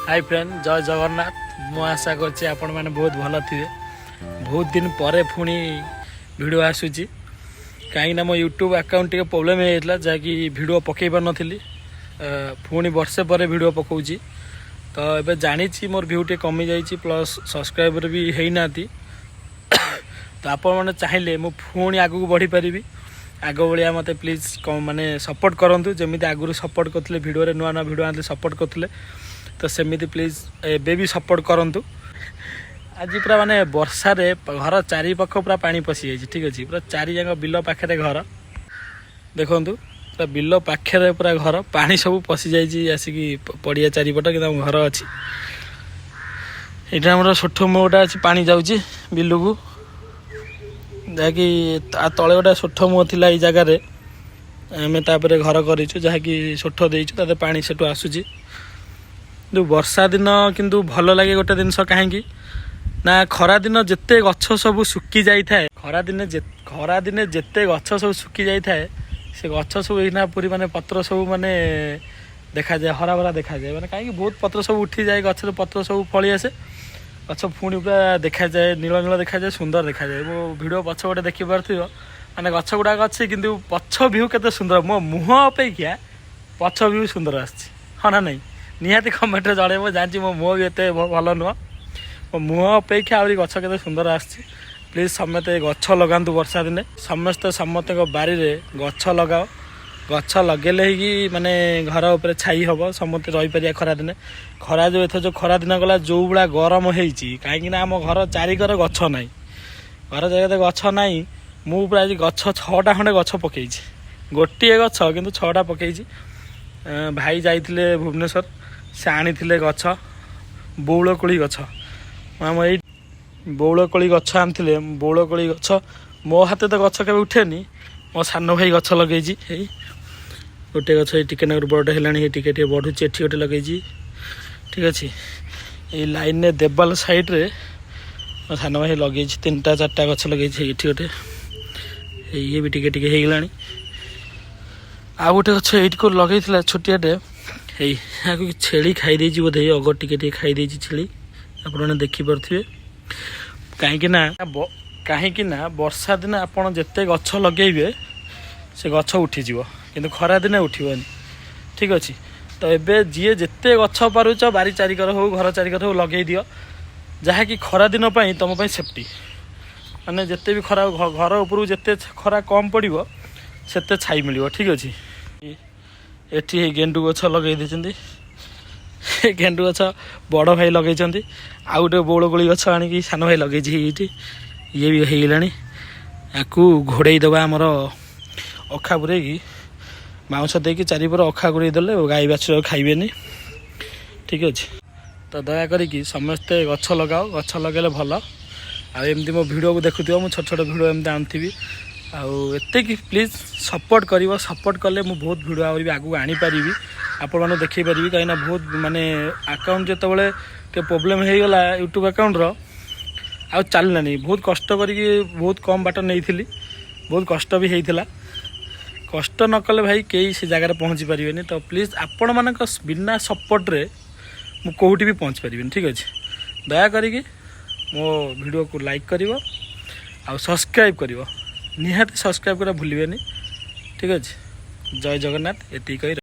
High friend, ଜୟ ଜଗନ୍ନାଥ। ମୁଁ ଆଶା କରୁଛି ଆପଣମାନେ ବହୁତ ଭଲ ଥିବେ। ବହୁତ ଦିନ ପରେ ପୁଣି ଭିଡ଼ିଓ ଆସୁଛି, କାହିଁକିନା ମୋ ୟୁଟ୍ୟୁବ୍ ଆକାଉଣ୍ଟ ଟିକେ ପ୍ରୋବ୍ଲେମ୍ ହେଇଯାଇଥିଲା, ଯାହାକି ଭିଡ଼ିଓ ପକାଇ ପାରୁନଥିଲି। ପୁଣି ବର୍ଷେ ପରେ ଭିଡ଼ିଓ ପକାଉଛି। ତ ଏବେ ଜାଣିଛି ମୋର ଭ୍ୟୁ ଟିକେ କମିଯାଇଛି, ପ୍ଲସ୍ ସବସ୍କ୍ରାଇବର ବି ହେଇନାହାନ୍ତି। ତ ଆପଣମାନେ ଚାହିଁଲେ ମୁଁ ପୁଣି ଆଗକୁ ବଢ଼ିପାରିବି ଆଗ ଭଳିଆ। ମୋତେ ପ୍ଲିଜ୍ ମାନେ ସପୋର୍ଟ କରନ୍ତୁ। ଯେମିତି ଆଗରୁ ସପୋର୍ଟ କରୁଥିଲେ, ଭିଡ଼ିଓରେ ନୂଆ ନୂଆ ଭିଡ଼ିଓ ଆଣିଥିଲେ, ସପୋର୍ଟ କରୁଥିଲେ, ତ ସେମିତି ପ୍ଲିଜ୍ ଏବେ ବି ସପୋର୍ଟ କରନ୍ତୁ। ଆଜି ପୁରା ମାନେ ବର୍ଷାରେ ଘର ଚାରିପାଖ ପୁରା ପାଣି ପଶିଯାଇଛି, ଠିକ୍ ଅଛି। ପୁରା ଚାରିଯାକ ବିଲ ପାଖରେ ଘର। ଦେଖନ୍ତୁ, ପୁରା ବିଲ ପାଖରେ ପୁରା ଘର, ପାଣି ସବୁ ପଶିଯାଇଛି ଆସିକି ପଡ଼ିଆ ଚାରିପଟ। କିନ୍ତୁ ଆମ ଘର ଅଛି ଏଇଟା, ଆମର ଷୋଠ ମୁହଁଟା ଅଛି, ପାଣି ଯାଉଛି ବିଲକୁ। ଯାହାକି ତା ତଳେ ଗୋଟେ ଷୋଠ ମୁହଁ ଥିଲା, ଏଇ ଜାଗାରେ ଆମେ ତାପରେ ଘର କରିଛୁ, ଯାହାକି ଷୋଠ ଦେଇଛୁ, ତାতে ପାଣି ସେଠୁ ଆସୁଛି। କିନ୍ତୁ ବର୍ଷା ଦିନ କିନ୍ତୁ ଭଲ ଲାଗେ ଗୋଟେ ଜିନିଷ, କାହିଁକି ନା ଖରା ଦିନ ଯେତେ ଗଛ ସବୁ ଶୁଖି ଯାଇଥାଏ, ଖରା ଦିନେ ଯେତେ ଗଛ ସବୁ ଶୁଖି ଯାଇଥାଏ, ସେ ଗଛ ସବୁ ଏଇନା ପୁରୀ ମାନେ ପତ୍ର ସବୁ ମାନେ ଦେଖାଯାଏ, ହରା ଭରା ଦେଖାଯାଏ। ମାନେ କାହିଁକି ବହୁତ ପତ୍ର ସବୁ ଉଠିଯାଏ, ଗଛରେ ପତ୍ର ସବୁ ଫଳି ଆସେ, ଗଛ ପୁଣି ପୁରା ଦେଖାଯାଏ, ନୀଳ ନୀଳ ଦେଖାଯାଏ, ସୁନ୍ଦର ଦେଖାଯାଏ। ମୋ ଭିଡ଼ିଓ ପଛ ଗୋଟେ ଦେଖିପାରୁଥିବ, ମାନେ ଗଛ ଗୁଡ଼ାକ ଅଛି, କିନ୍ତୁ ପଛ ଭ୍ୟୁ କେତେ ସୁନ୍ଦର। ମୋ ମୁହଁ ଅପେକ୍ଷା ପଛ ଭ୍ୟୁ ସୁନ୍ଦର ଆସିଛି, ହଁ ନା ନାହିଁ? ନିହାତି କମେଣ୍ଟରେ ଜଣେଇବ। ଜାଣିଛି ମୋ ମୁହଁ ବି ଏତେ ଭଲ ନୁହଁ। ମୋ ମୁହଁ ଅପେକ୍ଷା ଆହୁରି ଗଛ କେତେ ସୁନ୍ଦର ଆସିଛି। ପ୍ଲିଜ୍ ସମସ୍ତେ ଗଛ ଲଗାନ୍ତୁ। ବର୍ଷା ଦିନେ ସମସ୍ତେ ସମସ୍ତଙ୍କ ବାରିରେ ଗଛ ଲଗାଅ। ଗଛ ଲଗେଇଲେ ହେଇକି ମାନେ ଘର ଉପରେ ଛାଇ ହବ, ସମସ୍ତେ ରହିପାରିବା ଖରା ଦିନେ। ଖରା ଯେଉଁ ଏଥର ଯେଉଁ ଖରା ଦିନ ଗଲା, ଯେଉଁ ଭଳିଆ ଗରମ ହେଇଛି, କାହିଁକି ନା ଆମ ଘର ଚାରିକର ଗଛ ନାହିଁ। ଘର ଜାଗାରେ ଗଛ ନାହିଁ। ମୁଁ ପୁରା ଆଜି ଗଛ ଛଅଟା ଖଣ୍ଡେ ଗଛ ପକେଇଛି। ଗୋଟିଏ ଗଛ କିନ୍ତୁ ଛଅଟା ପକେଇଛି। ଭାଇ ଯାଇଥିଲେ ଭୁବନେଶ୍ୱର, ସେ ଆଣିଥିଲେ ଗଛ, ବଉଳକୋଳି ଗଛ। ମୁଁ ଆମ ଏଇ ବଉଳକୋଳି ଗଛ ଆଣିଥିଲେ। ବଉଳକୋଳି ଗଛ ମୋ ହାତେ ତ ଗଛ କେବେ ଉଠେନି। ମୋ ସାନ ଭାଇ ଗଛ ଲଗେଇଛି। ଏଇ ଗୋଟେ ଗଛ ଏଇ ଟିକେ ନାକୁରୁ ବଡ଼ଟେ ହେଲାଣି, ଏଇ ଟିକେ ଟିକେ ବଢ଼ୁଛି। ଏଠି ଗୋଟେ ଲଗେଇଛି, ଠିକ୍ ଅଛି। ଏଇ ଲାଇନରେ ଦେବାଲ ସାଇଡ଼ରେ ମୋ ସାନ ଭାଇ ଲଗେଇଛି, ତିନିଟା ଚାରିଟା ଗଛ ଲଗେଇଛି। ଏଇଠି ଗୋଟେ, ଏଇ ଇଏ ବି ଟିକେ ଟିକେ ହେଇଗଲାଣି। ଆଉ ଗୋଟେ ଗଛ ଏଇଠି କୋଉଠି ଲଗେଇଥିଲା ଛୋଟିଆଟେ, ଏଇ ଆକୁ ଛେଳି ଖାଇ ଦେଇଛି ବୋଧେ। ଏଇ ଅଗ ଟିକେ ଟିକେ ଖାଇ ଦେଇଛି ଛେଳି, ଆପଣମାନେ ଦେଖିପାରୁଥିବେ। କାହିଁକି ନା ବର୍ଷା ଦିନେ ଆପଣ ଯେତେ ଗଛ ଲଗେଇବେ, ସେ ଗଛ ଉଠିଯିବ, କିନ୍ତୁ ଖରା ଦିନେ ଉଠିବନି, ଠିକ୍ ଅଛି। ତ ଏବେ ଯିଏ ଯେତେ ଗଛ ପାରୁଛ, ବାରି ଚାରିକର ହଉ, ଘର ଚାରିକର ହଉ, ଲଗେଇ ଦିଅ, ଯାହାକି ଖରା ଦିନ ପାଇଁ ତୁମ ପାଇଁ ସେଫ୍ଟି। ମାନେ ଯେତେ ବି ଖରା ଘର ଉପରକୁ ଯେତେ ଖରା କମ୍ ପଡ଼ିବ, ସେତେ ଛାଇ ମିଳିବ, ଠିକ୍ ଅଛି। ଏଠି ଏଇ ଗେଣ୍ଡୁ ଗଛ ଲଗେଇ ଦେଇଛନ୍ତି। ଏ ଗେଣ୍ଡୁ ଗଛ ବଡ଼ ଭାଇ ଲଗେଇଛନ୍ତି। ଆଉ ଗୋଟେ ବଉଳକୋଳି ଗଛ ଆଣିକି ସାନ ଭାଇ ଲଗେଇଛି ଏଇଠି। ଇଏ ବି ହେଇଗଲାଣି। ୟାକୁ ଘୋଡ଼େଇ ଦେବା, ଆମର ଅଖା ପୁରେଇକି ବାଉଁଶ ଦେଇକି ଚାରିପଟ ଅଖା ଘୋଡ଼େଇ ଦେଲେ ଗାଈ ବାଛୁରୀ ଆଉ ଖାଇବେନି, ଠିକ୍ ଅଛି। ତ ଦୟା କରିକି ସମସ୍ତେ ଗଛ ଲଗାଅ। ଗଛ ଲଗେଇଲେ ଭଲ। ଆଉ ଏମିତି ମୋ ଭିଡ଼ିଓକୁ ଦେଖୁଥିବ, ମୁଁ ଛୋଟ ଛୋଟ ଭିଡ଼ିଓ ଏମିତି ଆଣୁଥିବି। ଆଉ ଏତିକି ପ୍ଲିଜ୍ ସପୋର୍ଟ କରିବ। ସପୋର୍ଟ କଲେ ମୁଁ ବହୁତ ଭିଡ଼ିଓ ଆହୁରି ବି ଆଗକୁ ଆଣିପାରିବି, ଆପଣମାନଙ୍କୁ ଦେଖେଇ ପାରିବି। କାହିଁକିନା ବହୁତ ମାନେ ଆକାଉଣ୍ଟ ଯେତେବେଳେ ଟିକେ ପ୍ରୋବ୍ଲେମ୍ ହେଇଗଲା ୟୁଟ୍ୟୁବ୍ ଆକାଉଣ୍ଟର, ଆଉ ଚାଲିଲାନି। ବହୁତ କଷ୍ଟ କରିକି ବହୁତ କମ୍ ବାଟ ନେଇଥିଲି, ବହୁତ କଷ୍ଟ ବି ହେଇଥିଲା। କଷ୍ଟ ନ କଲେ ଭାଇ କେହି ସେ ଜାଗାରେ ପହଞ୍ଚି ପାରିବେନି। ତ ପ୍ଲିଜ୍, ଆପଣମାନଙ୍କ ବିନା ସପୋର୍ଟରେ ମୁଁ କେଉଁଠି ବି ପହଞ୍ଚି ପାରିବିନି, ଠିକ୍ ଅଛି। ଦୟା କରିକି ମୋ ଭିଡ଼ିଓକୁ ଲାଇକ୍ କରିବ ଆଉ ସବସ୍କ୍ରାଇବ୍ କରିବ। ନିହାତି ସବସ୍କ୍ରାଇବ୍ କରିବା ଭୁଲିବେନି, ଠିକ୍ ଅଛି। ଜୟ ଜଗନ୍ନାଥ, ଏତିକି କହି